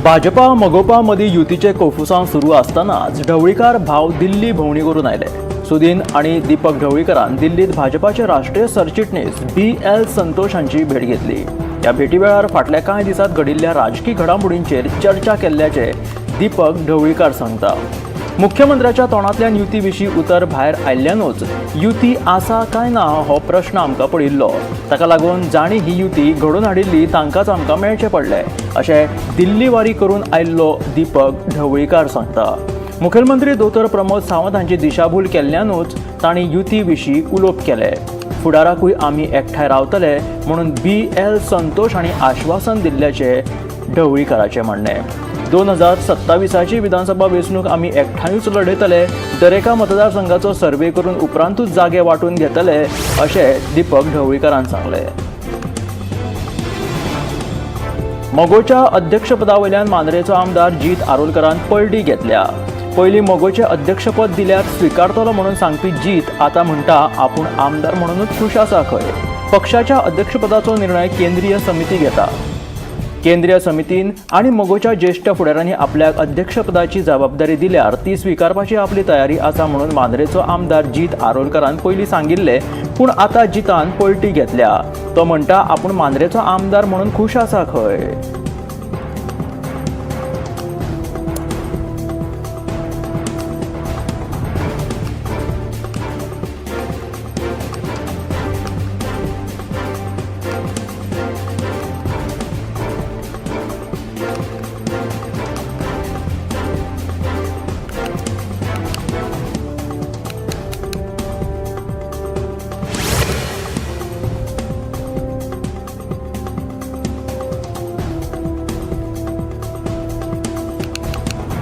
भाजपा मगोपा मदीं युतीचें कोफुसांव सुरू आसतनाच ढवळीकार भाव दिल्ली भोंवडी करून आयले. सुदीन आनी दीपक ढवळीकरान दिल्लीत भाजपाचे राष्ट्रीय सरचिटणीस बी.एल. संतोष हांची भेट घेतली. ह्या भेटी वेळार फाटल्या कांय दिसांत घडिल्ल्या राजकी घडामोडींचेर चर्चा केल्ल्याचें दीपक ढवळीकार सांगता. मुख्यमंत्र्याच्या तोंडांतल्यान युती विशीं उतर भायर आयिल्ल्यानूच युती आसा काय ना हो प्रश्न आमकां पडिल्लो. ताका लागून जांणी ही युती घडोवन हाडिल्ली तांकांच आमकां मेळचें पडलें अशें दिल्ली वारी करून आयिल्लो दीपक ढवळीकार सांगता. मुखेलमंत्री दोतोर प्रमोद सावंत हांची दिशाभूल केल्ल्यानूच तांणी युती विशीं उलोवप केलें. फुडाराकूय आमी एकठांय रावतले म्हणून बी.एल. संतोष हांणी आश्वासन दिल्ल्याचें ढवळीकाराचें म्हणणें. 2027ची विधानसभा वेंचणूक आमी एकठांयूच लढयतले. दरेका मतदारसंघाचो सर्वे करून उपरांतूच जागे वांटून घेतले अशें दीपक ढवळीकारान सांगलें. मगोच्या अध्यक्षपदा वयल्यान मांद्रेचो आमदार जीत आरोलकरान पलटी घेतल्या. पयलीं मगोचें अध्यक्षपद दिल्यार स्विकारतलो म्हणून सांगपी जीत आतां म्हणटा आपूण आमदार म्हणूनच खूश आसा खंय. पक्षाच्या अध्यक्षपदाचो निर्णय केंद्रीय समिती घेता. केंद्रीय समितीन आनी मगोच्या ज्येश्ठ फुडाऱ्यांनी आपल्याक अध्यक्षपदाची जबाबदारी दिल्यार ती स्विकारपाची आपली तयारी आसा म्हणून मांद्रेचो आमदार जीत आरोलकरान पयलीं सांगिल्लें, पूण आतां जितान पलटी घेतल्या. तो म्हणटा आपूण मांद्रेचो आमदार म्हणून खूश आसा खंय.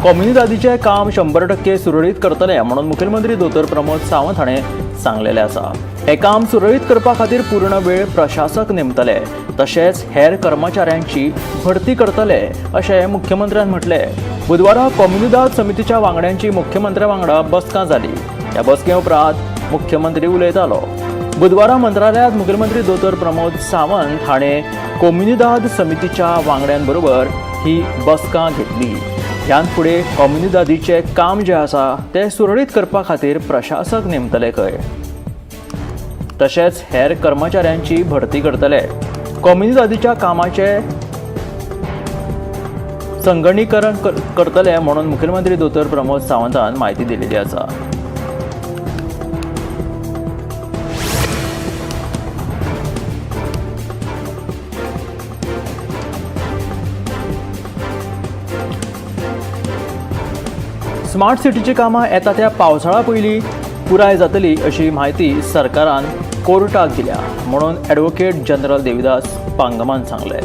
कोमुनिदादीचें काम 100% सुरळीत करतले म्हणून मुखेलमंत्री दोतोर प्रमोद सावंत हाणें सांगलेलें आसा. हें काम सुरळीत करपा खातीर पूर्ण वेळ प्रशासक नेमतले, तशेंच हेर कर्मचाऱ्यांची भरती करतले अशें मुख्यमंत्र्यान म्हटलें. बुधवारा कोमुनिदाद समितीच्या वांगड्यांची मुख्यमंत्र्या वांगडा बसका जाली. ह्या बसके उपरांत मुख्यमंत्री उलयतालो. बुधवारा मंत्रालयांत मुखेलमंत्री दोतोर प्रमोद सावंत हाणें कोमुनिदाद समितीच्या वांगड्यांबरोबर ही बसका घेतली. ह्यान फुडें कोमुनिदादीचें काम जें आसा तें सुरळीत करपा खातीर प्रशासक नेमतले खंय, तशेंच हेर कर्मचाऱ्यांची भरती करतले. कोमुनिदादीच्या कामाचें संगणीकरण करतले म्हणून मुखेलमंत्री दोतोर प्रमोद सावंतान म्हायती दिलेली आसा. स्मार्ट सिटीची कामां येता त्या पावसाळा पयलीं पुराय जातली अशी म्हायती सरकारान कोर्टाक दिल्या म्हणून ॲडव्होकेट जनरल देविदास पांगमान सांगलें.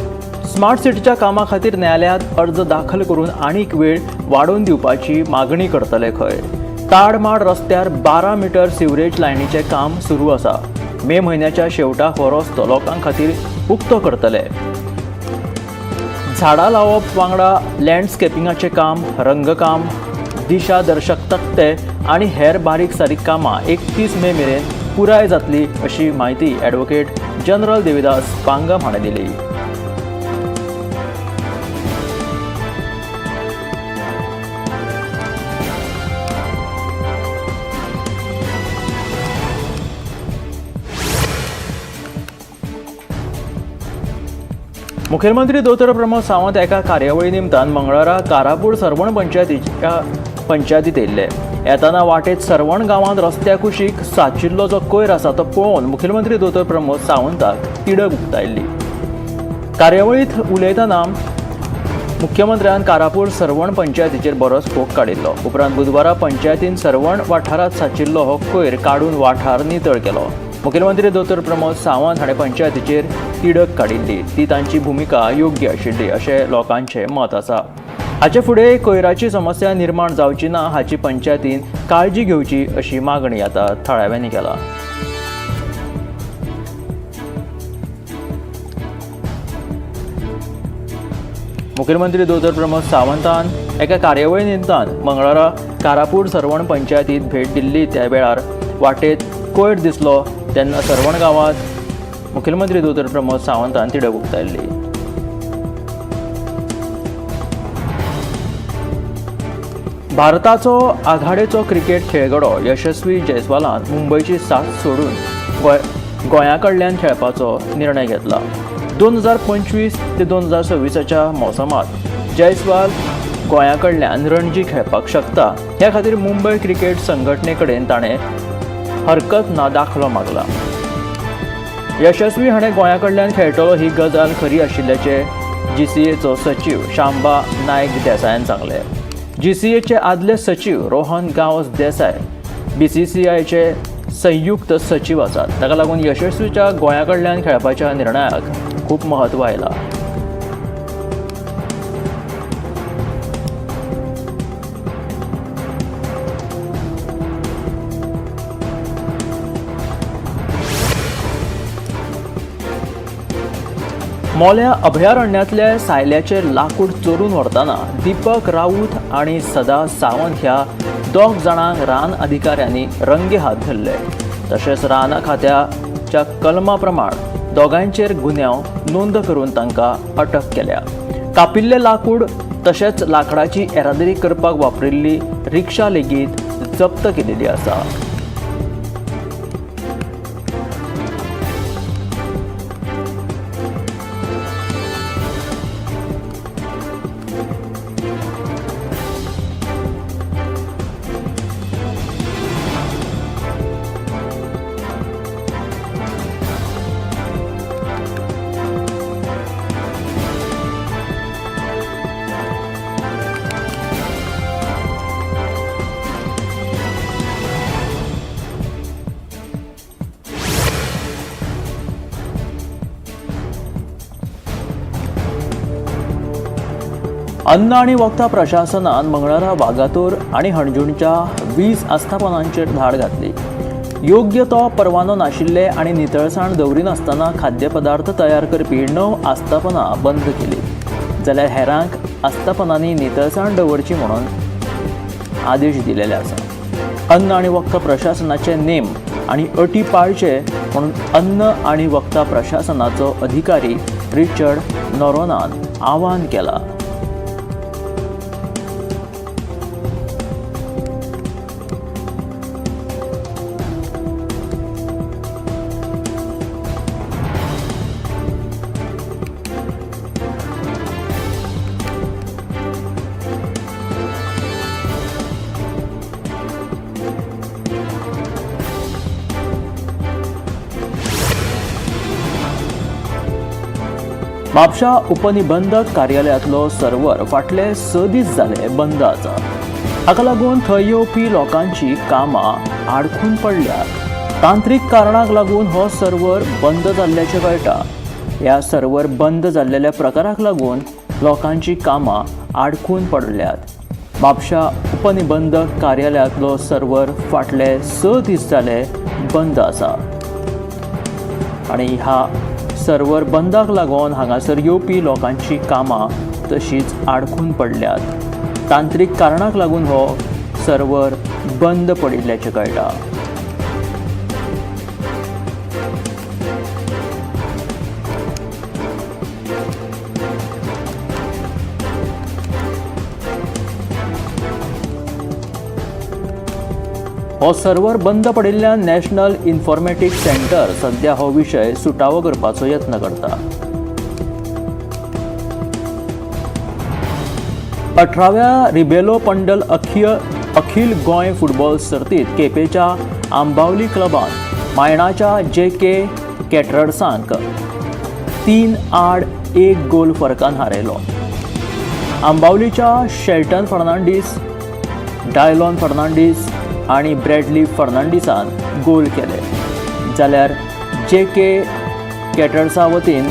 स्मार्ट सिटीच्या कामा खातीर न्यायालयांत अर्ज दाखल करून आनीक वेळ वाडोवन दिवपाची मागणी करतले खंय. ताडमाड रस्त्यार 12 मिटर सिवरेज लायनीचें काम सुरू आसा. मे म्हयन्याच्या शेवटाक हो रस्तो लोकां खातीर उक्तो करतले. झाडां लावप वांगडा लँडस्केपिंगाचें काम, रंगकाम, दिशादर्शक तकटे आनी हेर बारीक सारीक कामां 31 मे मेरेन पुराय जातली अशी म्हायती ॲडव्होकेट जनरल देविदास पांगम हाणें दिली. मुखेलमंत्री दोतोर प्रमोद सावंत एका कार्यावळी निमतान मंगळारा कारापूर सर्वण पंचायतीत येयल्ले. येताना वाटेत सर्वण गांवांत रस्त्या कुशीक साचिल्लो जो कोयर आसा तो पळोवन मुखेलमंत्री दोतोर प्रमोद सावंताक तिडक उक्तायल्ली. कार्यावळींत उलयतना मुख्यमंत्र्यान कारापूर सर्वण पंचायतीचेर बरोच फोग काडिल्लो. उपरांत बुधवारा पंचायतीन सर्वण वाठारांत साचिल्लो हो कोयर काडून वाठार नितळ केलो. मुखेलमंत्री दोतोर प्रमोद सावंत हाणें पंचायतीचेर तिडक काडिल्ली ती तांची भुमिका योग्य आशिल्ली अशें लोकांचें मत आसा. हाचे फुडें कोयराची समस्या निर्माण जावची ना हाची पंचायतीन काळजी घेवची अशी मागणी आतां थळाव्यांनी केला. मुखेलमंत्री दोतोर प्रमोद सावंतान एका कार्यावळी निमतान मंगळारा कारापूर सर्वण पंचायतीत भेट दिल्ली. त्या वेळार वाटेत कोयर दिसलो तेन्ना सर्वण गांवांत मुखेलमंत्री दोतोर प्रमोद सावंतान तिडक उक्तायल्ली. भारताचो आघाडेचो क्रिकेट खेळगडो यशस्वी जयस्वालान मुंबयची साथ सोडून गोंया कडल्यान खेळपाचो निर्णय घेतला. 2025 ते 2026च्या मोसमात जयस्वाल गोंया कडल्यान रणजी खेळपाक शकता. ह्या खातीर मुंबय क्रिकेट संघटने कडेन ताणें हरकत ना दाखलो मागला. यशस्वी हाणें गोंया कडल्यान खेळटलो ही गजाल खरी आशिल्ल्याचें जीसीएचो सचीव शांबा नायक देसायान सांगलें. जीसीएचे आदले सचीव रोहन गांवस देसाय बीसीसीआयचे संयुक्त सचीव आसात. ताका लागून यशस्वीच्या गोंया कडल्यान खेळपाच्या निर्णयाक खूब म्हत्व आयलां. मोल्या अभयारण्यांतल्या सायल्याचे लाकूड चोरून व्हरतना दीपक राऊत आनी सदा सावंत ह्या दोग जाणांक रान अधिकाऱ्यांनी रंगे हात धरले. तशेंच रान खात्याच्या कलमा प्रमाण दोगांयचेर गुन्यांव नोंद करून तांकां अटक केल्या. कापिल्लें लाकूड तशेंच लाकडाची येरादारी करपाक वापरिल्ली रिक्षा लेगीत जप्त केलेली आसा. अन्न आनी वखदां प्रशासनान मंगळारा वागातोर आनी हणजूणच्या 20 आस्थापनांचेर धाड घातली. योग्य तो परवानो नाशिल्ले आनी नितळसाण दवरिनासतना खाद्यपदार्थ तयार करपी 9 आस्थापनां बंद केली, जाल्यार हेरांक आस्थापनांनी नितळसाण दवरची म्हणून आदेश दिलेले आसा. अन्न आनी वखदां प्रशासनाचे नेम आनी अटी पाळचे म्हणून अन्न आनी वखदां प्रशासनाचो अधिकारी रिचर्ड नोरोनान आवाहन केलां. म्हापशा उपनिबंधक कार्यालयांतलो सर्वर फाटले 6 दीस जाले बंद आसा. हाका लागून थंय येवपी लोकांची कामां आडखून पडल्यात. तांत्रीक कारणाक लागून हो सर्वर बंद जाल्ल्याचें कळटा. ह्या सर्वर बंद जाल्ल्या प्रकाराक लागून लोकांची कामां आडखून पडल्यात. म्हापशा उपनिबंधक कार्यालयांतलो सर्वर फाटले 6 दीस जाले बंद आसा आनी ह्या सर्वर बंदाक लागून हांगासर येवपी लोकांची कामां तशींच आडखून पडल्यात. तांत्रीक कारणाक लागून हो सर्वर बंद पडिल्ल्याचें कळटा. हो सर्वर बंद पडिल्ल्यान नॅशनल इन्फॉर्मेटिक्स सेंटर सध्या हो विशय सुटावो करपाचो यत्न करता. 18व्या रिबेलो पंडल अखिल गोंय फुटबॉल सर्तीत केपेच्या आंबावली क्लबान मायणाच्या जे के कॅटरर्सांक 3-1 गोल फरकान हारयलो. आंबावलीच्या शेल्टन फर्नांडीस, डायलॉन फर्नांडीस आनी ब्रॅडली फर्नांडीसान गोल केले, जाल्यार जे के कॅटर्सा वतीन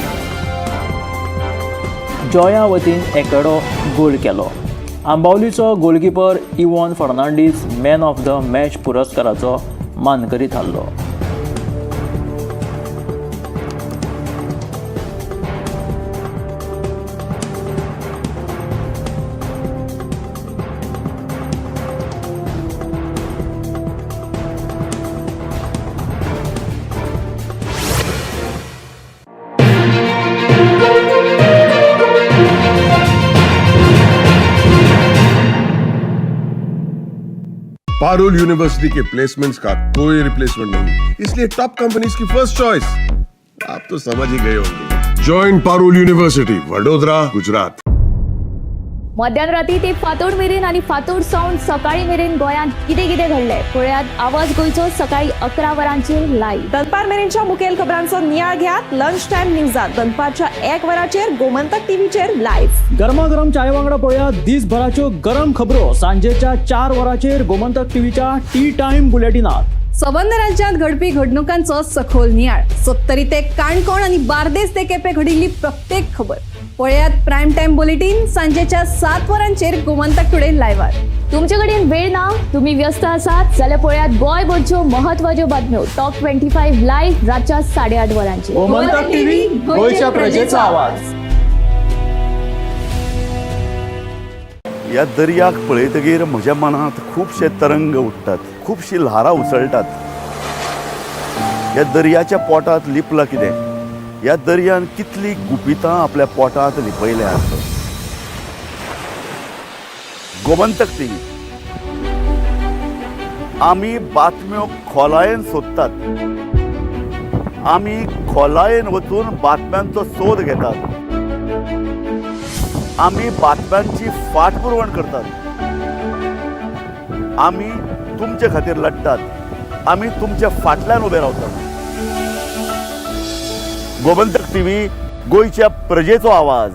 जॉया वतीन एकडो गोल केलो. आंबावलीचो goalkeeper Yvonne Fernandes man of the match पुरस्काराचो मानकरी थारलो. पारुल यूनिवर्सिटी के प्लेसमेंट्स का कोई रिप्लेसमेंट नहीं, इसलिए टॉप कंपनीज की फर्स्ट चॉइस। आप तो समझ ही गए होंगे। Join Parul university, Vadodara, Gujarat. मध्यान राती ते फांतोड मेरेन आनी फांतोड सावन सकाळी मेरेन गोंयांत कितें कितें घडलें पळयात आवाज गोंयचो सकाळी 11 वरांचेर लायव्ह। दनपार मेरेनच्या मुखेल खबरांचो नियाळ घेयात लंच टायम न्यूजात दनपारच्या 1 वराचेर गोमंतक टीव्हीचेर लायव्ह। गरमागरम चाये वांगडा पळोवया दिसभराच्यो गरम खबरो सांजेच्या 4 वरांचेर गोमंतक टीव्हीच्या टी टायम बुलेटिनात। सबंद राज्यात घडपी घडणुकांचो सखोल नियाळ, सत्तरी ते काणकोण आणि बार्देस ते केपे घडिल्ली प्रत्येक खबर पळयात प्राईम टाइम बुलेटिन सांजेच्या 7 वरांचेर गोमंतक टुडे लायव्हार। तुमचे कडेन वेळ ना, तुम्ही व्यस्त आसात जाल्यार पळयात गोंयभरच्यो महत्वाच्यो बातम्यो टॉप 25 लायव्ह रातच्या 8:30 वरांचेर। गोमंतक टीव्ही, गोंयच्या प्रजेचा आवाज। ह्या दर्याक पळयतगीर म्हज्या मनांत खुबशे तरंग उठ्ठात, खुबशीं ल्हारां उसळटात। ह्या दर्याच्या पोटांत लिपलां कितें? ह्या दर्यान कितलीं गुपितां आपल्या पोटांत लिपयल्यांत। गोमंतक टीव्ही, आमी बातम्यो खोलायेन सोदतात, आमी खोलायेन वचून बातम्यांचो सोद घेतात, आमी बातम्यांची फाटपुरवण करतात, आमी तुमचे खातीर लढटात, आमी तुमच्या फाटल्यान उबे रावतात। गोमंतक टीव्ही, गोंयच्या प्रजेचो आवाज।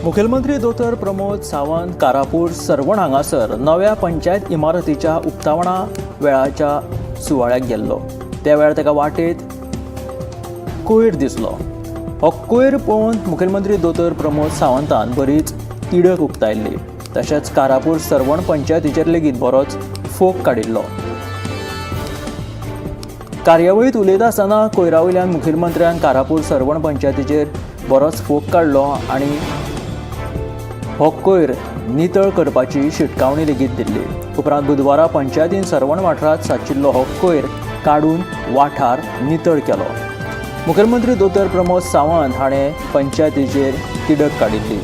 मुखेलमंत्री दोतोर प्रमोद सावंत कारापूर सर्वण हांगासर नव्या पंचायत इमारतीच्या उक्तावणा वेळाच्या सुवाळ्याक गेल्लो। त्या वेळार ताका वाटेत कोयर दिसलो। हो कोयर पळोवन मुखेलमंत्री दोतोर प्रमोद सावंतान बरीच तिडक उक्तायल्ली। तशेंच कारापूर सर्वण पंचायतीचेर लेगीत बरोच फोग काडिल्लो। कार्यावळींत उलयता आसतना कोयरा वयल्यान मुखेलमंत्र्यान कारापूर सर्वण पंचायतीचेर बरोच फोग काडलो आनी हो कोयर नितळ करपाची शिटकावणी लेगीत दिल्ली। उपरांत बुधवारा पंचायतीन सर्वण वाठारांत साचिल्लो हो कोयर काडून वाठार नितळ केलो। मुखेलमंत्री दोतोर प्रमोद सावंत हाणें पंचायतीचेर तिडक काडिल्ली।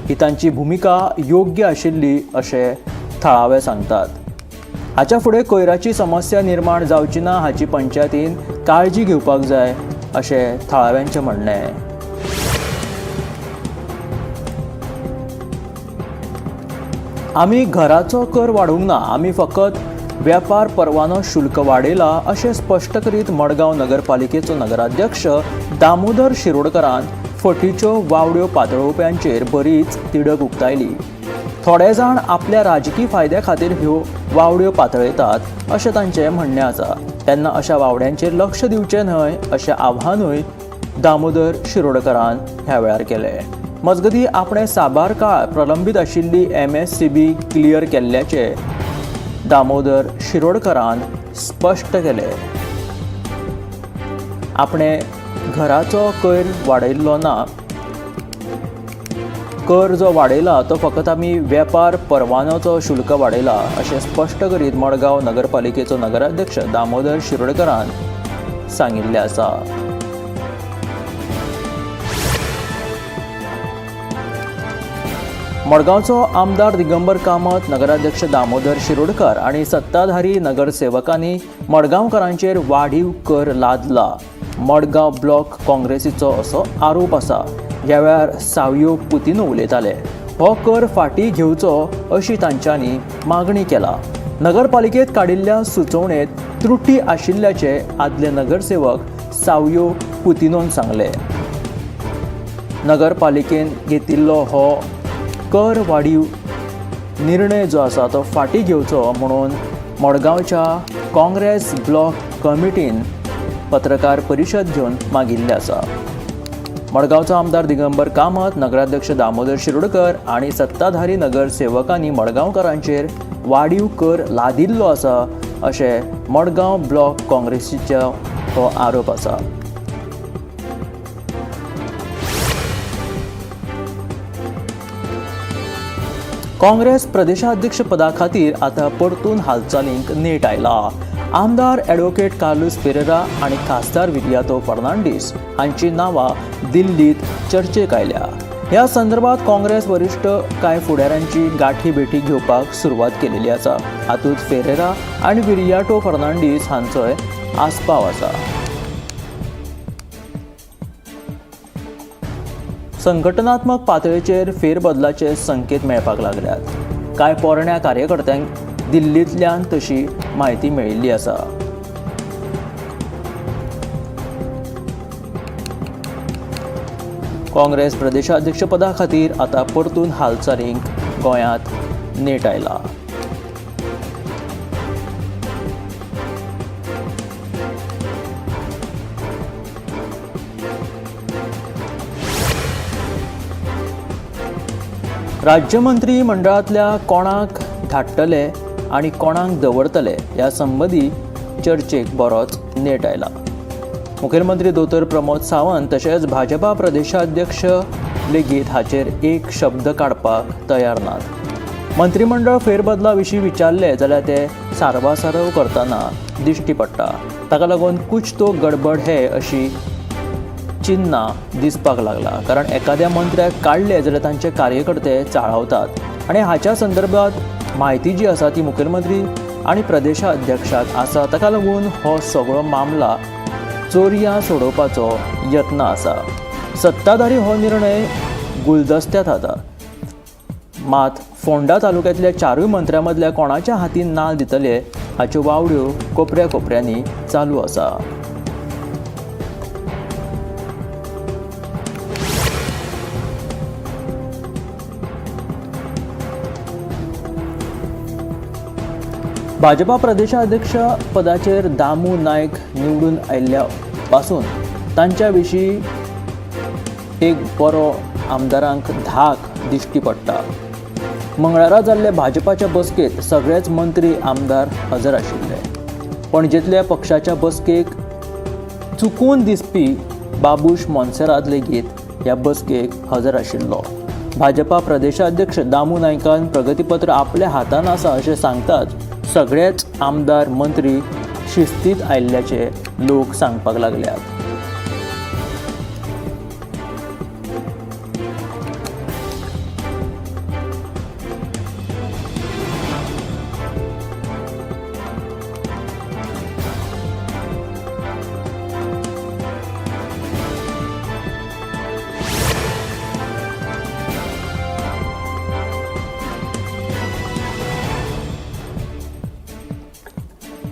ही तांची भुमिका योग्य आशिल्ली अशें थळावे सांगतात। हाच्या फुडें कोयराची समस्या निर्माण जावची ना हाची पंचायतीन काळजी घेवपाक जाय अशें थळाव्यांचें म्हणणें। आमी घराचो कर वाडोवंक ना, आमी फकत वेपार परवानो शुल्क वाडयला अशें स्पश्ट करीत मडगांव नगरपालिकेचो नगराध्यक्ष दामोदर शिरोडकरान फटीच्यो वावड्यो पातळोवप्यांचेर बरीच तिडक उक्तायली। थोडे जाण आपल्या राजकी फायद्या खातीर ह्यो वावड्यो पातळयतात अशें तांचें म्हणणें आसा। तेन्ना अशा वावड्यांचेर लक्ष दिवचें न्हय अशें आव्हानूय दामोदर शिरोडकरान ह्या वेळार केलें। मजगतीं आपणें साबार काळ प्रलंबीत आशिल्ली MSCB clear केल्ल्याचें दामोदर शिरोडकरान स्पश्ट केलें। आपणें घराचो कर वाडयल्लो ना, कर जो वाडयला तो फकत आमी वेपार परवानोचो शुल्क वाडयला अशें स्पश्ट करीत मडगांव नगरपालिकेचो नगराध्यक्ष दामोदर शिरोडकरान सांगिल्लें आसा। मडगांवचो आमदार दिगंबर कामत, नगराध्यक्ष दामोदर शिरोडकर आनी सत्ताधारी नगरसेवकांनी मडगांवकारांचेर वाढीव कर लादला। मडगांव ब्लॉक काँग्रेसीचो असो आरोप आसा। ह्या वेळार सावयो पुतिनो उलयताले। हो कर फाटीं घेवचो अशी तांच्यांनी मागणी केला। नगरपालिकेत काडिल्ल्या सुचोवणेंत त्रुटी आशिल्ल्याचें आदले नगरसेवक सावयो पुतिनोन सांगलें। नगरपालिकेन घेतिल्लो हो कर वाडीव निर्णय जो आसा तो फाटीं घेवचो म्हणून मडगांवच्या काँग्रेस ब्लॉक कमिटीन पत्रकार परिशद घेवन मागिल्लें आसा. मडगांवचो आमदार दिगंबर कामत, नगराध्यक्ष दामोदर शिरोडकर आनी सत्ताधारी नगरसेवकांनी मडगांवकारांचेर वाडीव कर लादिल्लो आसा अशें मडगांव ब्लॉक काँग्रेसीचो हो आरोप आसा. काँग्रेस प्रदेशाध्यक्ष पदा खातीर आतां परतून हालचालींक नेट आयला. आमदार ॲडव्होकेट कार्लूस पेरेरा आनी खासदार विरियातो फर्नांडीस हांची नांवां दिल्लीत चर्चेक आयल्या. ह्या संदर्भात काँग्रेस वरिश्ठ कांय फुडाऱ्यांची गाठी भेटी घेवपाक सुरवात केलेली आसा. हातूंत फेरेरा आनी विरियाटो फर्नांडीस हांचोय आस्पाव आसा. संघटनात्मक पातळेचेर फेरबदलाचे संकेत मेळपाक लागल्यात. कांय पोरण्या कार्यकर्त्यांक दिल्लींतल्यान तशी म्हायती मेळिल्ली आसा. काँग्रेस प्रदेशाध्यक्षपदा खातीर आतां परतून हालचालींक गोंयांत नेट आयला. राज्यमंत्री मंडळांतल्या कोणाक धाडटले आनी कोणाक दवरतले ह्या संबंदी चर्चेक बरोच नेट आयला. मुखेलमंत्री दोतोर प्रमोद सावंत तशेंच भाजपा प्रदेशाध्यक्ष लेगीत हाचेर एक शब्द काडपाक तयार नात. मंत्रीमंडळ फेरबदला विशीं विचारले जाल्यार ते सारवासारव करतना दिश्टी पडटा. ताका लागून कुछ तो गडबड हे अशी चिन्नां दिसपाक लागला. कारण एखाद्या मंत्र्याक काडले जाल्यार तांचे कार्यकर्ते चाळवतात आनी हाच्या संदर्भात म्हायती जी आसा ती मुखेलमंत्री आनी प्रदेशाध्यक्षाक आसा. ताका लागून हो सगळो मामला चोरयां सोडोवपाचो यत्न आसा. सत्ताधारी हो निर्णय गुलदस्त्यांत आता. मात फोंडा तालुक्यांतल्या चारूय मंत्र्यां मदल्या कोणाच्या हातीन नाल दितले हाच्यो वावड्यो कोपऱ्या कोपऱ्यांनी चालू आसा. भाजपा प्रदेशाध्यक्ष पदाचेर दामू नायक निवडून आयिल्ल्या पासून तांच्या विशीं एक बरो आमदारांक धाक दिश्टी पडटा. मंगळारा जाल्ले भाजपाच्या बसकेत सगळेच मंत्री आमदार हजर आशिल्ले. पणजेंतल्या पक्षाच्या बसकेक चुकून दिसपी बाबूश मोन्सेरात लेगीत ह्या बसकेक हजर आशिल्लो. भाजपा प्रदेशाध्यक्ष दामू नायकान प्रगतीपत्र आपल्या हातान आसा अशें सांगताच सगळेच आमदार मंत्री शिस्तीत आयिल्ल्याचे लोक सांगपाक लागल्यात.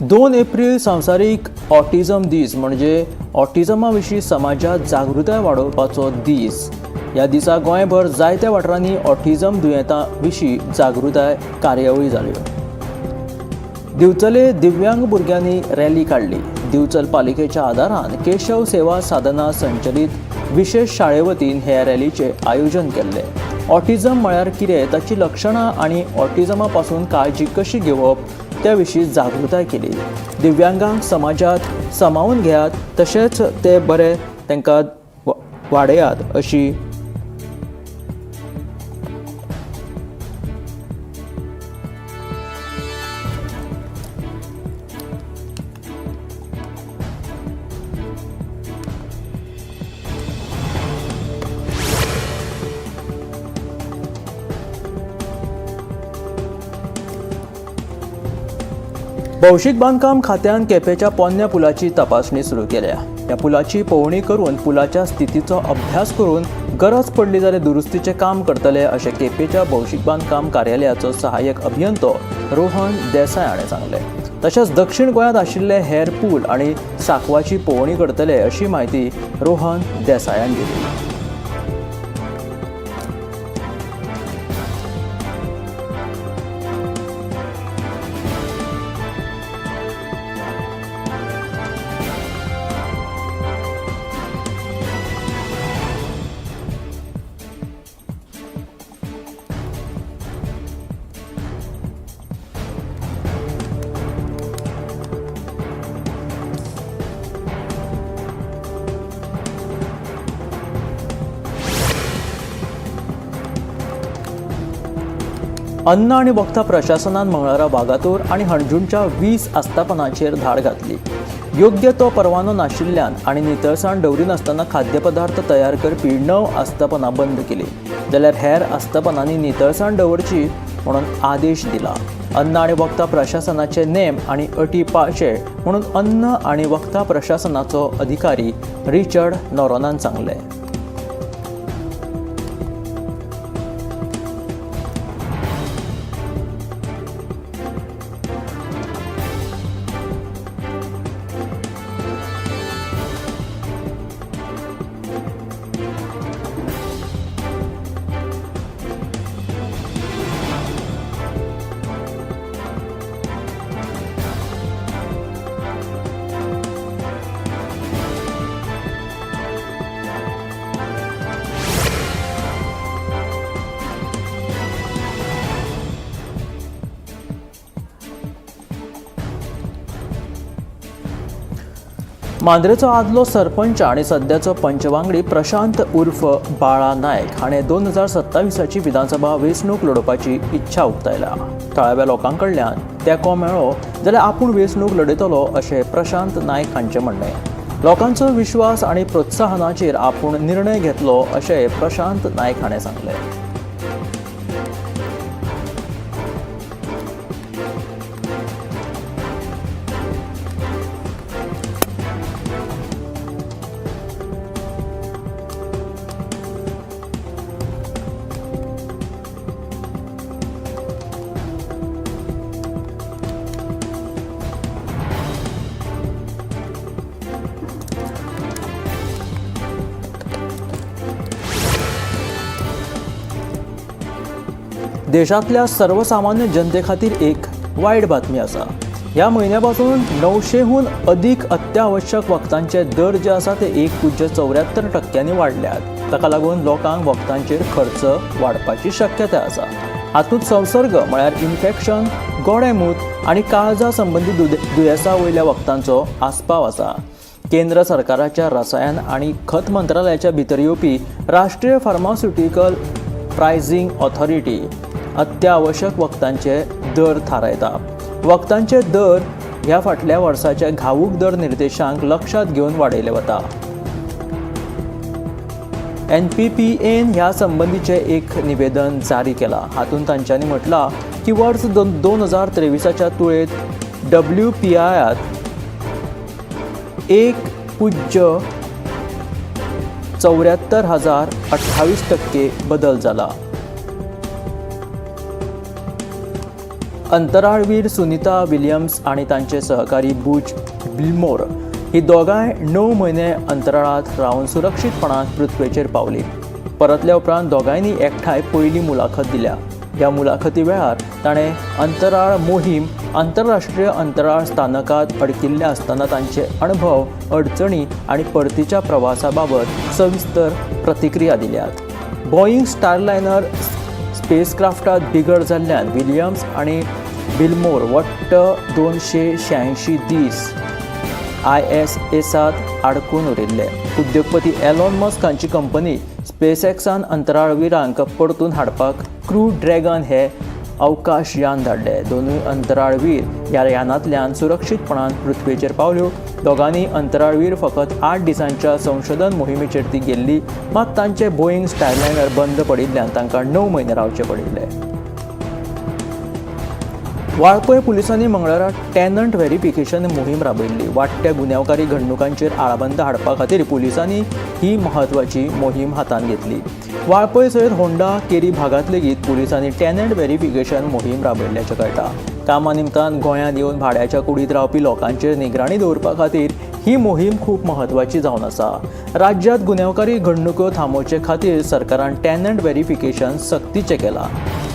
दोन एप्रिल संवसारीक ऑटिझम दीस म्हणजे ऑटिझमा विशीं समाजांत जागृताय वाडोवपाचो दीस. ह्या दिसा गोंयभर जायत्या वाठारांनी ऑटिझम दुयेंता विशीं जागृताय कार्यावळी जाल्यो. दिवचले दिव्यांग भुरग्यांनी रॅली काडली. दिवचल पालिकेच्या आदारान केशव सेवा साधना संचलीत विशेष शाळे वतीन हे रॅलीचें आयोजन केल्लें. ऑटिझम म्हळ्यार कितें, ताची लक्षणां आनी ऑटिझमा पासून काळजी कशी घेवप त्या विशीं जागृताय केली. दिव्यांगांक समाजांत समावून घेयात तशेंच ते बरे तांकां वाडयात अशी भौशीक बांदकाम खात्यान केपेंच्या पोन्न्या पुलाची तपासणी सुरू केल्या. ह्या पुलाची पळोवणी करून पुलाच्या स्थितीचो अभ्यास करून गरज पडली जाल्यार दुरुस्तीचें काम करतले अशें केपेंच्या भौशीक बांदकाम कार्यालयाचो सहाय्यक अभियंतो रोहन देसाय हाणें सांगलें. तशेंच दक्षिण गोंयांत आशिल्ले हेर पूल आनी सांकवाची पळोवणी करतले अशी म्हायती रोहन देसायान दिली. अन्न आनी वखदां प्रशासनान मंगळारा वागातोर आनी हणजूणच्या 20 आस्थापनांचेर धाड घातली. योग्य तो परवानो नाशिल्ल्यान आनी नितळसाण दवरिनासतना खाद्यपदार्थ तयार करपी 9 आस्थापनां बंद केली, जाल्यार हेर आस्थापनांनी नितळसाण दवरची म्हणून आदेश दिला. अन्न आनी वखदां प्रशासनाचे नेम आनी अटी पाळचे म्हणून अन्न आनी वखदां प्रशासनाचो अधिकारी रिचर्ड नोरोनान सांगलें. मांद्रेचो आदलो सरपंच आनी सद्याचो पंचवांगडी प्रशांत उर्फ बाळा नायक हाणें 2027 विधानसभा वेंचणूक लडोवपाची इच्छा उक्तायल्या. थळाव्या लोकां कडल्यान तेंको मेळ्ळो जाल्यार आपूण वेंचणूक लडयतलो अशें प्रशांत नायक हांचें म्हणणें. लोकांचो विश्वास आनी प्रोत्साहनाचेर आपूण निर्णय घेतलो अशें प्रशांत नायक हाणें सांगलें. देशांतल्या सर्वसामान्य जनते खातीर एक वायट बातमी आसा. ह्या म्हयन्या पासून 900हून अदीक अत्यावश्यक वखदांचे दर जे आसा ते 1.74% वाडल्यात. ताका लागून लोकांक वखदांचेर खर्च वाडपाची शक्यताय आसा. हातूंत संसर्ग म्हळ्यार इन्फेक्शन, गोडेंमूत आनी काळजा संबंदी दुयेंसा वयल्या वखदांचो आस्पाव आसा. केंद्र सरकाराच्या रसायन आनी खत मंत्रालयाच्या भितर येवपी राष्ट्रीय फार्मास्युटिकल प्रायझींग ऑथॉरिटी अत्यावश्यक वखदांचे दर थारायता. वखदांचे दर ह्या फाटल्या वर्साच्या घावूक दर निर्देशांक लक्षांत घेवन वाडयले वता. NPPAन ह्या संबंदीचें एक निवेदन जारी केलां. हातूंत तांच्यांनी म्हटलां की वर्स 2023च्या तुळेंत WPIत 1.74,028% बदल जाला. अंतराळवीर सुनीता विलियम्स आनी तांचे सहकारी बुच बिलमोर ही दोगांय 9 म्हयने अंतराळांत रावन सुरक्षीतपणान पृथ्वेचेर पावली. परतल्या उपरांत दोगांयनी एकठांय पयली मुलाखत दिल्या. ह्या मुलाखती वेळार ताणें अंतराळ मोहीम, आंतरराष्ट्रीय अंतराळ स्थानकांत अडकिल्ले आसतना तांचे अणभव, अडचणी आनी परतीच्या प्रवासा बाबत सविस्तर प्रतिक्रिया दिल्यात. बोईंग स्टारलायनर स्पेसक्राफ्टात बिगड जाल्ल्यान विलियम्स आनी बिलमोर वट्ट 286 दीस ISSांत आडकून उरिल्ले. उद्योगपती एलॉन मस्क हांची कंपनी स्पेसएक्सान अंतराळवीरांक परतून हाडपाक क्रू ड्रॅगन हे अवकाश यान धाडले. दोनूय अंतराळवीर ह्या यानांतल्यान सुरक्षीतपणान पृथ्वेचेर पावल्यो. दोगांनी अंतराळवीर फकत 8 दिसांच्या संशोधन मोहिमेचेर ती गेल्ली, मात तांचे बोईंग स्टारलायनर बंद पडिल्ल्यान तांकां 9 म्हयने रावचे पडिल्ले. वाळपय पुलिसांनी मंगळारा टॅनंट व्हेरिफिकेशन मोहीम राबयल्ली. वाडट्या गुन्यांवकारी घडणुकांचेर आळाबंद हाडपा खातीर पुलिसांनी ही म्हत्वाची मोहीम हातांत घेतली. वाळपय सयत होंडा केरी भागांत लेगीत पुलिसांनी टॅनंट व्हेरिफिकेशन मोहीम राबयल्ल्याचें कळटा. कामा निमतान गोंयांत येवन भाड्याच्या कुडींत रावपी लोकांचेर निगराणी दवरपा खातीर ही मोहीम खूब म्हत्वाची जावन आसा. राज्यांत गुन्यांवकारी घडणुको थांबोवचे खातीर सरकारान टॅनंट व्हेरिफिकेशन सक्तीचें केलां.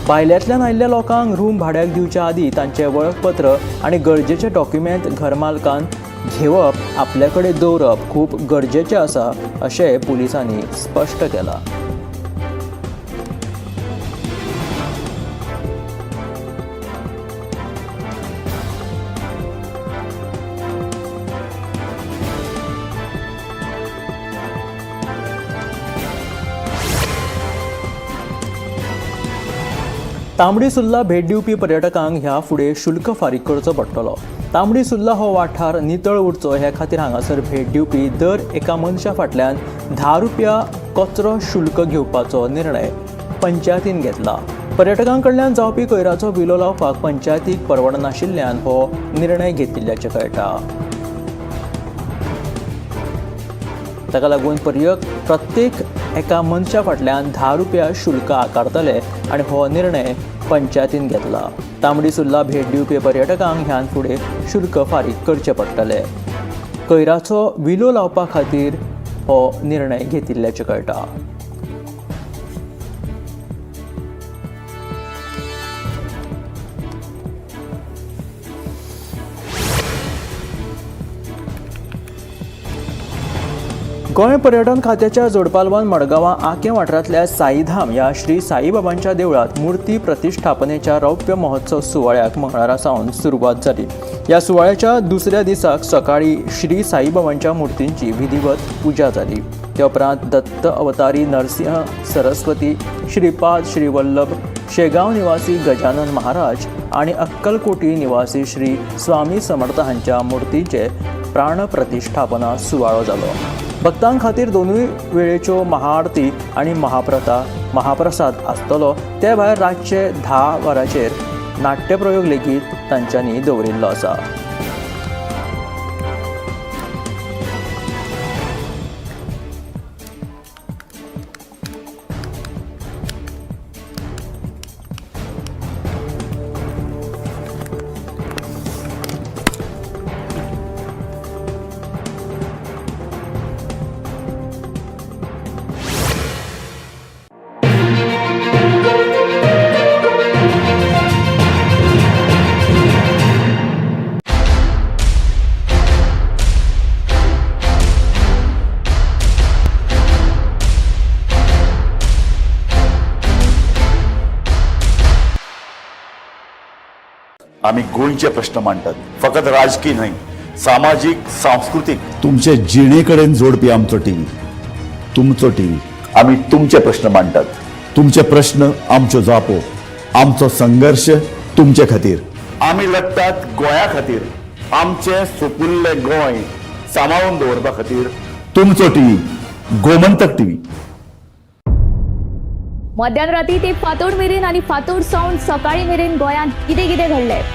भायल्यांतल्यान आयिल्ल्या लोकांक रूम भाड्याक दिवच्या आदीं तांचें वळखपत्र आनी गरजेचे डॉक्युमेंट घरमालकान घेवप, आपले कडेन दवरप खूब गरजेचें आसा अशें पुलिसांनी स्पश्ट केलां. तांबडी सुर्ला भेट दिवपी पर्यटकांक ह्या फुडें शुल्क फारीक करचो पडटलो. तांबडी सुर्ला हो वाठार नितळ उरचो हे खातीर हांगासर भेट दिवपी दर एका मनशा फाटल्यान 10 रुपया कचरो शुल्क घेवपाचो निर्णय पंचायतीन घेतला. पर्यटकां कडल्यान जावपी कोयराचो विलो लावपाक पंचायतीक परवडनाशिल्ल्यान हो निर्णय घेतिल्ल्याचें कळटा. ताका लागून प्रत्येक एका मनशा फाटल्यान 10 रुपया शुल्क आकारतले आनी हो निर्णय पंचायतीन घेतला. तांबडी सुर्ला भेट दिवपी पर्यटकांक ह्यान फुडें शुल्क फारीक करचें पडटलें. कोयराचो विलो लावपा खातीर हो निर्णय घेतिल्ल्याचें कळटा. गोंय पर्यटन खात्याच्या जोडपालवान मडगांवां आकें वाठारांतल्या साईधाम ह्या श्री साईबाबांच्या देवळांत मूर्ती प्रतिश्ठापनेच्या रौप्य महोत्सव सुवाळ्याक मंगळारा सावन सुरवात जाली. ह्या सुवाळ्याच्या दुसऱ्या दिसाक सकाळी श्री साईबाबांच्या मूर्तींची विधिवत पुजा जाली. त्या उपरांत दत्त अवतारी नरसिंह सरस्वती श्रीपाद श्रीवल्लभ शेगांव निवासी गजानन महाराज आनी अक्कलकोटी निवासी श्री स्वामी समर्थ हांच्या मूर्तीचे प्राणप्रतिष्ठापना सुवाळो जालो. भक्तां खातीर दोनूय वेळेच्यो महाआरती आनी महाप्रसाद आसतलो. ते भायर रातचे 10 वरांचेर नाट्यप्रयोग लेगीत तांच्यांनी दवरिल्लो आसा. आमी गोंयचे प्रश्न मांडटात, फकत राजकी न्हय, सामाजीक, सांस्कृतीक, तुमचे जिणे कडेन जोडपी आमचो टीव्ही, तुमचो टीव्ही. आमी तुमचे प्रश्न मांडटात, तुमचे प्रश्न आमच्यो जापो, आमचो संघर्श तुमचे खातीर. आमी लडटात गोंया खातीर, आमचें सुपुल्लें गोंय सांबाळून दवरपा खातीर. तुमचो टीव्ही, गोमंतक टीव्ही. मध्यान राती ते फांतोड मेरेन आनी फांतोड सावन सकाळी मेरेन गोंयांत कितें कितें घडलें.